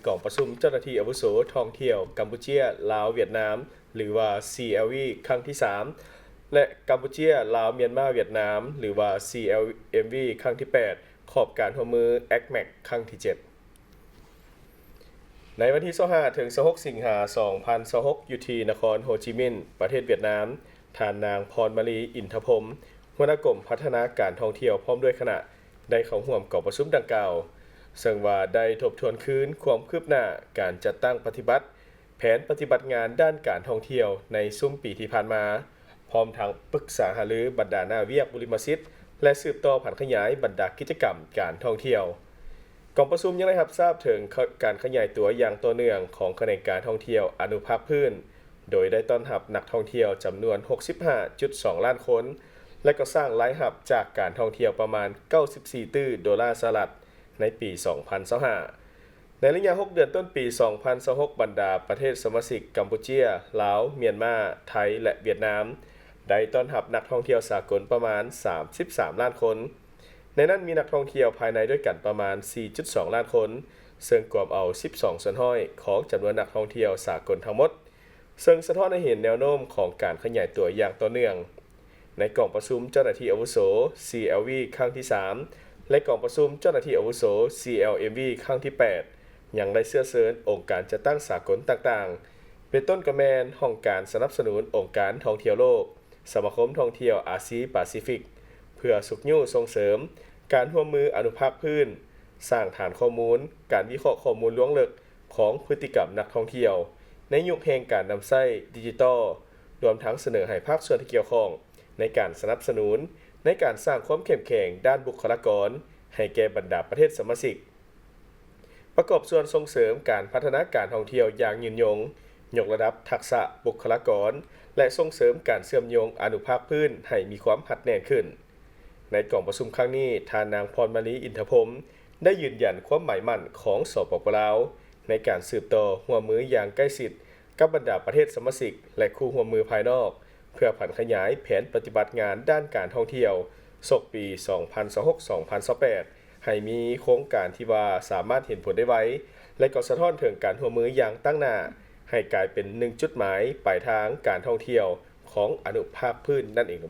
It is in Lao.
ກອງປະຊຸມເຈົ້າໜ້າທີ່ອາວຸໂສທ່ອງທ່ຽວກຳປູເຈຍ ລາວ ຫວຽດນາມ ຫຼືວ່າ CLV ຄັ້ງທີສາມ ແລະ ກຳປູເຈຍ ລາວ ມຽນມາ ຫວຽດນາມ ຫຼືວ່າ CLMV ຄັ້ງທີແປດ ຂອບການຮ່ວມມື ແອັກແມັກ ຄັ້ງທີເຈັດ. ໃນວັນທີຊາວຫ້າ ເຖິງ ຊາວຫົກ ສິງຫາ ສອງພັນຊາວຫົກ ຢູ່ທີ່ນະຄອນໂຮຈິມິນ ປະເທດຫວຽດນາມ, ທ່ານນາງ ພອນມາລີ ອິນທະພົມ ຫົວໜ້າກົມພັດທະນາການທ່ອງທ່ຽວ ພ້ອມດ້ວຍຄະນະ ໄດ້ເຂົ້າຮ່ວມກອງປະຊຸມດັ່ງກ່າວ, ເຊິ່ງວ່າໄດ້ທົບທວນຄືນຄວາມຄືບໜ້າການຈັດຕັ້ງປະຕິບັດ ແຜນປະຕິບັດງານດ້ານການທ່ອງທ່ຽວໃນຊຸມປີທີ່ຜ່ານມາ, ພ້ອມທັງປຶກສາຫາລືບັນດາໜ້າວຽກບຸລິມະສິດ ແລະ ສືບຕໍ່ຜັນຂະຫຍາຍບັນດາກິດຈະກຳການທ່ອງທ່ຽວ. ກອງປະຊຸມຍັງໄດ້ຮັບຊາບເຖິງ ການຂະຫຍາຍຕົວຢ່າງຕໍ່ເນື່ອງຂອງຂະແໜງການທ່ອງທ່ຽວອະນຸພາກພື້ນ, ໂດຍໄດ້ຕ້ອນຮັບນັກທ່ອງທ່ຽວຈຳນວນ ຫົກສິບຫ້າຈຸດສອງລ້ານຄົນ ແລະ ກໍສ້າງລາຍຮັບຈາກການທ່ອງທ່ຽວປະມານ ເກົ້າສິບສີ່ຕື້ໂດລາສະຫະລັດ ໃນປີ ສອງພັນຊາວຫ້າ. ໃນໄລຍະຫົກເດືອນຕົ້ນປີ ສອງພັນຊາວຫົກ ບັນດາປະເທດສະມາຊິກກຳປູເຈຍ, ລາວ, ມຽນມາ, ໄທ ແລະ ຫວຽດນາມ ໄດ້ຕ້ອນຮັບນັກທ່ອງທ່ຽວສາກົນປະມານ ສາມສິບສາມລ້ານຄົນ. ໃນນັ້ນມີນັກທ່ອງທ່ຽວພາຍໃນດ້ວຍກັນປະມານ ສີ່ຈຸດສອງລ້ານຄົນ, ເຊິ່ງກວມເອົາ ສິບສອງສ່ວນຮ້ອຍ ຂອງຈຳນວນນັກທ່ອງທ່ຽວສາກົນທັງໝົດ, ເຊິ່ງສະທ້ອນໃຫ້ເຫັນແນວໂນ້ມຂອງການຂະຫຍາຍຕົວຢ່າງຕໍ່ເນື່ອງ. ໃນກອງປະຊຸມເຈົ້າໜ້າທີ່ອາວຸໂສ CLV ຄັ້ງທີສາມ ແລະ ກອງປະຊຸມເຈົ້າໜ້າທີ່ອາວຸໂສ CLMV ຄັ້ງທີແປດ ຍັງໄດ້ເຊື້ອເຊີນອົງການຈັດຕັ້ງສາກົນຕ່າງໆ ເປັນຕົ້ນກໍແມ່ນຫ້ອງການສະໜັບສະໜູນອົງການທ່ອງທ່ຽວໂລກ, ສະມາຄົມທ່ອງທ່ຽວອາຊີປາຊີຟິກ ເພື່ອຊຸກຍູ້ສົ່ງເສີມການຮ່ວມມືອະນຸພາກພື້ນ, ສ້າງຖານຂໍ້ມູນການວິເຄາະຂໍ້ມູນລວງເລິກຂອງພຶດຕິກຳນັກທ່ອງທ່ຽວ ໃນຍຸກແຫ່ງການນຳໃຊ້ດິຈິຕອລ, ລວມທັງສະເໜີໃຫ້ພາກສ່ວນທີ່ກ່ຽວຂ້ອງໃນການສະໜັບສະໜູນ ໃນການສ້າງຄວາມເຂັ້ມແຂງດ້ານບຸກຄະລາກອນໃຫ້ແກ່ບັນດາປະເທດສະມາຊິກ. ປະກອບສ່ວນສົ່ງເສີມການພັດທະນາການທ່ອງທ່ຽວຢ່າງຍືນຍົງ, ຍົກລະດັບທັກສະບຸກຄະລາກອນ ແລະ ສົ່ງເສີມການເຊື່ອມໂຍງອະນຸພາກພື້ນໃຫ້ມີຄວາມຮັດແໜ້ນຂຶ້ນ. ໃນກອງປະຊຸມຄັ້ງນີ້, ທ່ານນາງ ພອນມາລີ ອິນທະພົມ ໄດ້ຢືນຢັນຄວາມໝາຍໝັ້ນຂອງ ສປປ ລາວ ໃນການສືບຕໍ່ຮ່ວມມືຢ່າງໃກ້ຊິດກັບບັນດາປະເທດສະມາຊິກ ແລະ ຄູ່ຮ່ວມມືພາຍນອກ ເພື່ອຜັນຂະຫຍາຍແຜນປະຕິບັດງານດ້ານການທ່ອງທ່ຽວ ສົກປີ ສອງພັນຊາວຫົກ ສອງພັນຊາວແປດ ໃຫ້ມີໂຄງການທີ່ວ່າສາມາດເຫັນຜົນໄດ້ໄວ ແລະ ກໍສະທ້ອນເຖິງການຮ່ວມມືຢ່າງຕັ້ງໜ້າ ໃຫ້ກາຍເປັນໜຶ່ງຈຸດໝາຍປາຍທາງການທ່ອງທ່ຽວຂອງອະນຸພາກພື້ນນັ້ນເອງ.